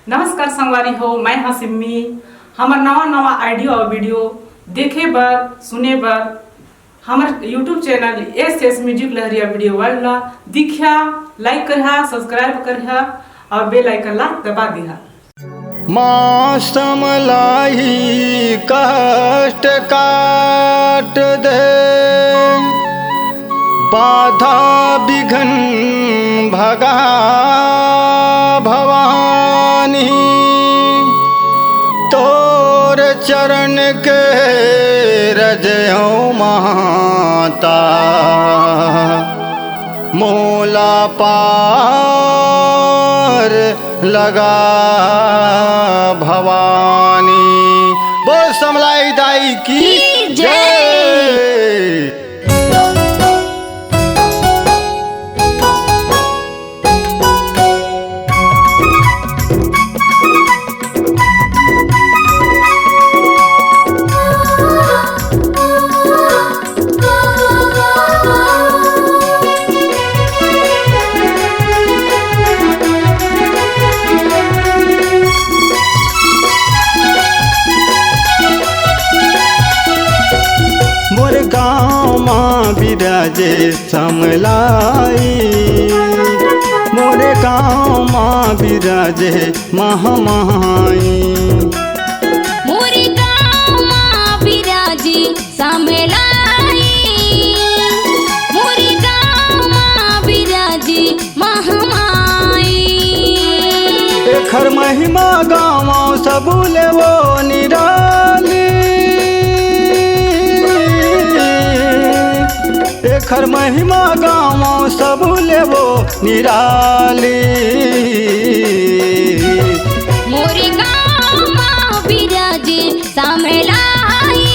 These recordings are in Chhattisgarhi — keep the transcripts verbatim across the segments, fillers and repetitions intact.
नमस्कार संगवारी हो, मैं हाँ सिम्मी। हमर नवा नवा audio और video देखे बर, सुने बर हमर YouTube channel S S Music लहरिया video world ला दिखिया, like करिहा, subscribe करिहा और bell icon ला दबा दिहा। माँ समलाई कष्ट काट दे, बाधा विघ्न भगा भवानी। तोर चरण के रजयो माता, मोला पार लगा भवानी। बोल समलाई दाई की की जय। जय। मोर गाँव मा बिराजे समलाई, मोरे गाँव मा बिराजे महामाई। मोरे गाँव मा बिराजे समलाई, मोरे गाँव मा बिराजे महामाई। एखर महिमा गावंव सबू ले वो निराली। एखर महिमा गावंव सबू ले वो निराली। मोरे गाँव मा बिराजे समलाई,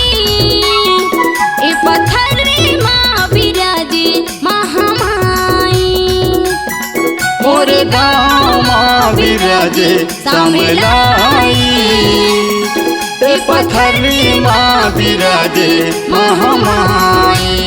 ए पथरी मा बिराजे महामाई। मोरे गाँव मा बिराजे समलाई, ए पथरी मा बिराजे महामाई।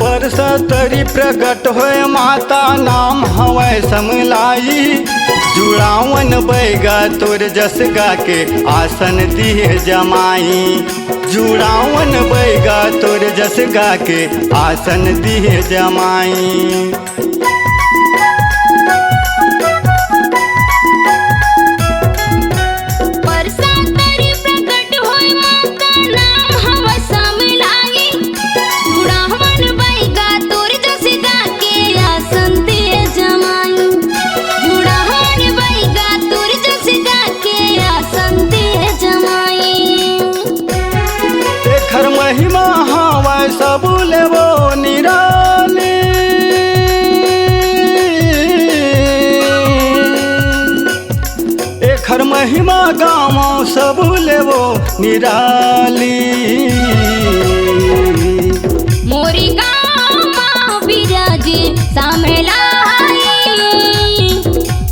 परसा तरी प्रगट होय माता, नाम हवय समलाई। जुड़ावन बैगा तोर जस गा के आसन दिहे जमाई। जुड़ावन बैगा तोर जस गा के आसन दिहे जमाई। परसा तरी प्रगट होय माता, नाम हवय समलाई। जुड़ावन बैगा तोर जस गा के आसन दिहे जमाई। जुड़ावन बैगा तोर जस गा के आसन दिहे जमाई। एखर महिमा हवय सबू ले वो निराली। एखर महिमा गावंव सबू ले वो निराली। मोरे गाँव मा बिराजे समलाई,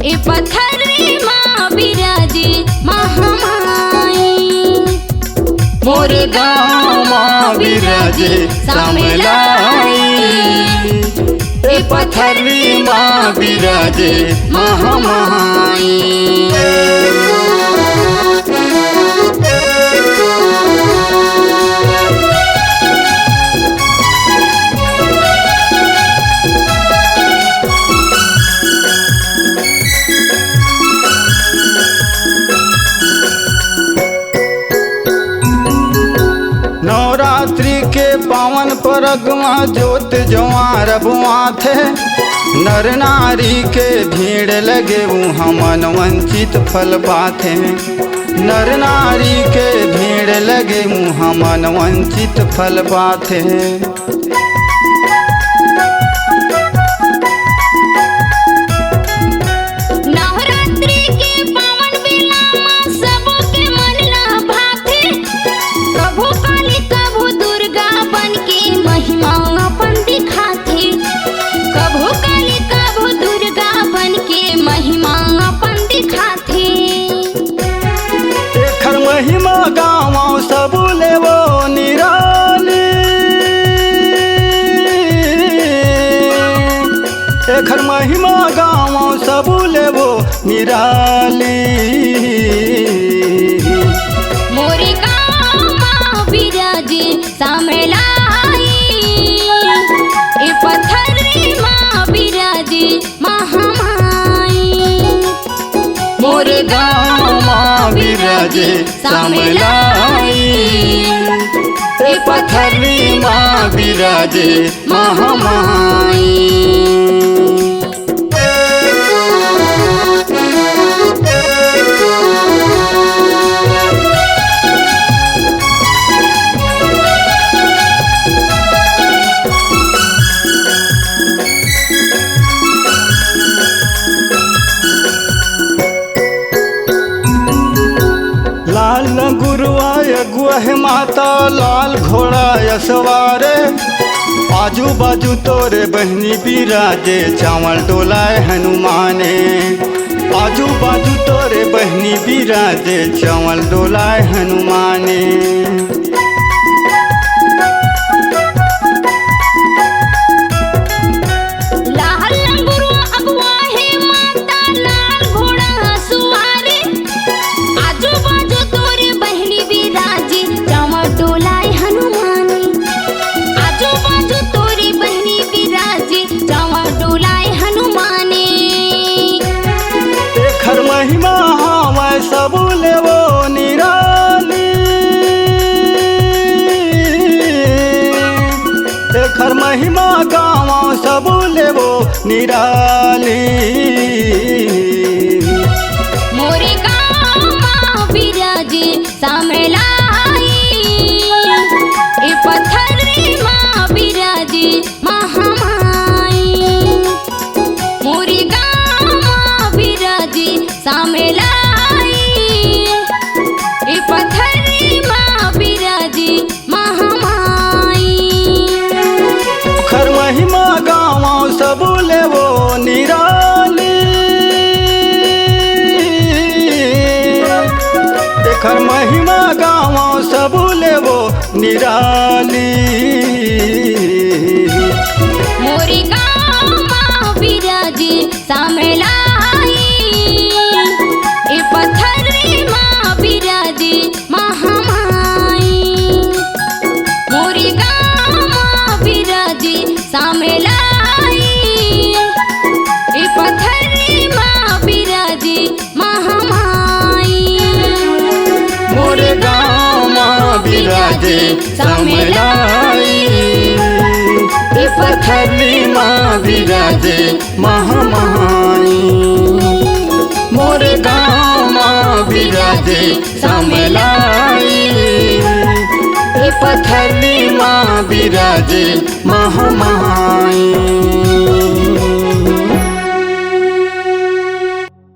ए पथरी मा बिराजे महामाई। मोरे गाँव मा बिराजे समलाई, ए पथरी मा बिराजे महामाई। नवरात्रि के पावन परग म जोत जोंवार बोआथे। नर नारी के भीड़ लगे, उहाँ मन वंचित फल पाथे। नर नारी के भीड़ लगे, उहाँ मन वंचित फल पाथे। नवरात्रि के पावन बेला म सबो के मन ला भाथे। कभू काली, कभू दुर्गा बन के महिमा अपन दिखाथे। एखर महिमा गावंव सबू ले वो निराली। मोरे गाँव मा बिराजे सामलाई, ए पथरी मा बिराजे महामाई। मोरे गाँव मा बिराजे सामलाई, ए पथरी मा बिराजे महामाई। लाल लंगुरवा अगुआ हे माता, लाल घोड़ा असवारे। आजू बाजू तोरे बहिनी बिराजे, चावल डोलाए हनुमाने। आजू बाजू तोरे बहिनी बिराजे, चावल डोलाए हनुमाने। लाल लंगुरवा अगुआ हे माता, लाल घोड़ा सुवारे। आजू बाजू तोरे बहिनी बिराजे, चावल डोलाए हनुमाने। आजू बाजू तोरे बहिनी बिराजे, चावल डोलाए हनुमाने। एखर महिमा हावय सबू ले वो निराली। एखर महिमा गावंव सबू ले वो निराली। मोरे गाँव मा बिराजे सामलाई, ए पथरी मा बिराजे महामाई। मोरे गाँव मा बिराजे सामलाई, ए पथरी मा बिराजे महामाई। एखर महिमा गावंव सबू ले वो निराली। एखर महिमा गावंव सबू ले वो निराली। मोरे गाँव मा बिराजे सामलाई, ए पथरी मा बिराजे महामाई। मोरे गाँव मा बिराजे सामलाई, ए पथरी मा बिराजे महामाई। मोरे गाँव मा बिराजे सामलाई, ए पथरी मा बिराजे महामाई। मोरे गाँव मा बिराजे सामलाई, ए पथरी मा बिराजे महामाई।